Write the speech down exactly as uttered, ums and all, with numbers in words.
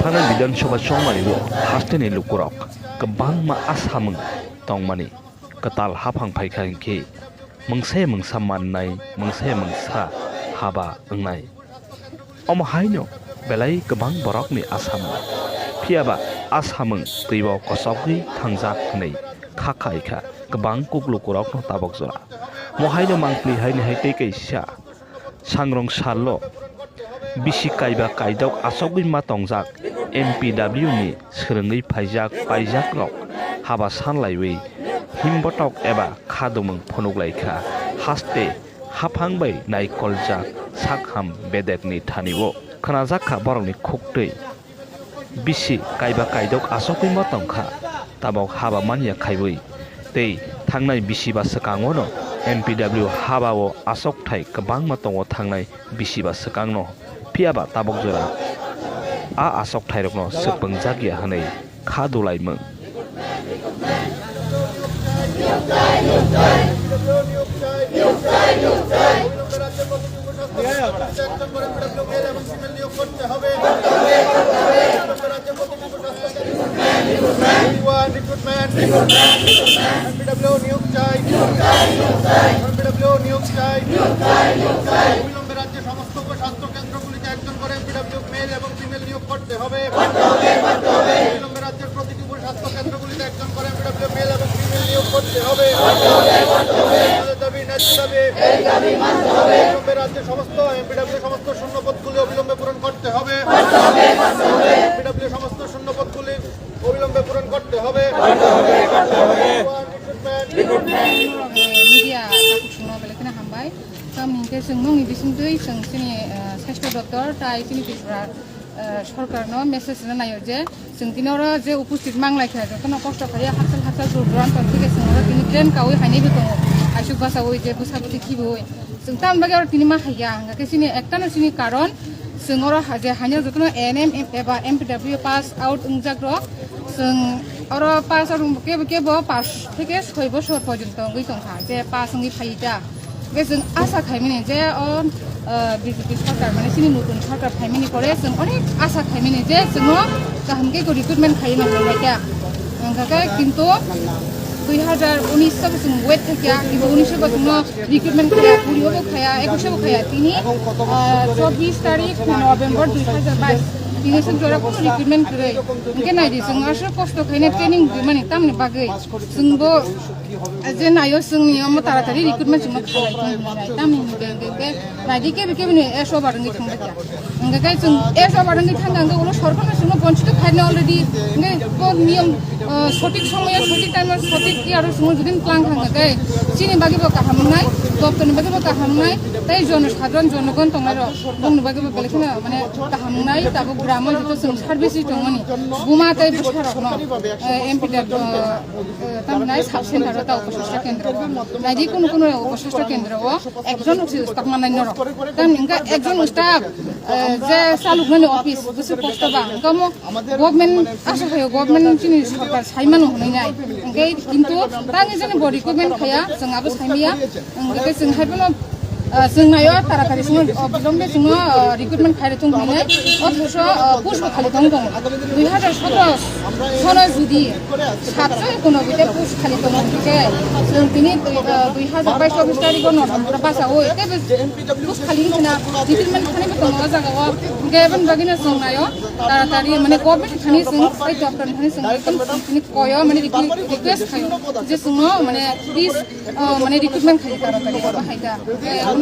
Thanai Bidhan Sabha chongmani o hasteni lukurok kwbangma asamung tongmani kwtal haphang phaikha hinkhe mungse mungsa mannai, mungse mungsa haba wngnai. Omo haino belai kwbang borokni asamung. Phiyaba asamung twibo kosogwi thangjak hwnwi kha khaikha kwbang kuklukurokno tabok jora. Mo haino mangpli haini hai tei kaisa sangrong sallo bisi kaiba kaidok asogwi ma tongjak M P W ni swrwngwi phaijak paijakrok haba sanlaiwi himbotok eba khadumung phunuklaikha haste haphang bai naikoljak sakham bedekni thani-o khwnajak kha borokni khuktwi. Bisi kaiba kaidok asogwi ma tongkha, tabok haba manya khaiwi tei thangnai bisi ba swkango no M P W haba-o asokthai kwbangma tongo thangnai bisi ba swkangno, phiyaba tabok jora a asokthairokno swpwngjakya hwnwi kha dulaimung. Recruitment, recruitment, M P W নিয়োগ চাই, M P W নিয়োগ চাই। অবিলম্বে রাজ্যের সমস্ত উপস্বাস্থ্য কেন্দ্রগুলিতে একজন করে M P W মেল এবং ফিমেল নিয়োগ করতে হবে। অবিলম্বে রাজ্যের প্রতিটি উপস্বাস্থ্য কেন্দ্রগুলিতে একজন করে M P W মেল এবং ফিমেল নিয়োগ করতে হবে। আমাদের দাবি, ন্যায্য দাবি। অবিলম্বে রাজ্যের সমস্ত M P W সমস্ত শূন্য পদগুলি অবিলম্বে পূরণ করতে হবে। M P W সমস্ত শূন্য পদগুলি অবিলম্বে পূরণ করতে হবে। Recruitment. Media, takhuk songno belai kheno hambai. Tamni hwnkhe chwng nokni bisingtwi chwng chini, eh, sasthya doptor tai chini Tripura, eh, sorkarno message rwna naio je chwng tini oro je upusthit manglai kha, jotono kosto khaiya, hakchal hakchal dor duranto thike chwng oro tini train kaui hainaibo tongo, aisuk bachaui je bwsa bwtwi khibiui. Chwng tamni bagwi oro tini ma khaiya, hwnkhe chini ektano chini karon, chwng oro ha-, je haino jotono A N M eba M P W pass out wngjak rok, chwng oro pass out wng-, kebo, kebo pass theke soi bosor porjonto wngwi tongkha, je pass wngwi phai ta. Hwnkhe chwng asa khaimani je o, ah, B J P sorkar, mane chini nutun sorkar phaimani pore chwng onek asa khaimani je chwngno kaham khe recruitment khaiwi nang nang kha. Hwnkhe kintu dui hazar unis bo chwng wait khaikha, kintu unis bo chwngno recruitment khaya, kuri bo khaya, ekush bo khaya, tini, ah, chobbish tarik November dui hazar bais, tini chwng jora kuno recruitment kwrwi. Hwnkhe naidi, chwng aswk kosto khaina training rwmani tamni bagwi chwngbo je naio chwngni omo taratari recruitment chwngno khalai thung hinwi nai. Tamni hwnkhe, hwnkhe, hwnkhe naidi kebe kebe ni S O bar wngwi thangbaikha. Hwnkhe khe chwng S O bar wngwi thangkha, hwnkhe ulo sorkarno chwngno bonchito khaina already. Hwnkhe bo niyom, ah, sothik somoyo, sothik time o, sothik iyaro chwngno jodi twlang thangkha khe chini bagwi bo kaham wngnai, doptorni bagwi bo kaham wngnai, tei jonosadharon, jonogon tongnai rok bongni bagwi bo belai kheno mane kaham wngnai. Tabuk gramo joto chwng service ri tongmani buma tei bwsarokno, eh, M P W, eh, tamni sub center o ta upasastha kendro o. Naidi kunu kunu upasastha kendro o ekjon usi staff manai norok. Tamni hwnkhe ekjon staff, eh, je chalukmani office bwswk kosto ba. Hwnkhe omo government asa khaio, government chini sorkar saimano hwnwi nai. Hwnkhe kintu tangwi jani bo recruitment khaya, chwng abo saimaya. Hwnkhe chwng hai phano, ah, chwng naio taratari chwngno, oh, bilombe chwngno, ah, recruitment khairwi thung hinwi. Othocho, ah, post bo khali tong tongo. Dui hazar sotoro sono jodi satso ekonoboi ta post khali tongo hwnkhe chwng tini, ah, dui hazar bais chobbish tarikh o November o bachaui tei bo post khali wngkha na, recruitment khani bo tongo o jaga o. Hwnkhe aboni bagwino chwng naio taratari mane government thani chwng tei doptor thani chwng ekdom tini koyo mane requi-, request khaio je chwngno mane please, oh, mane recruitment khaidi taratari abo hai da. Hwnkhe abono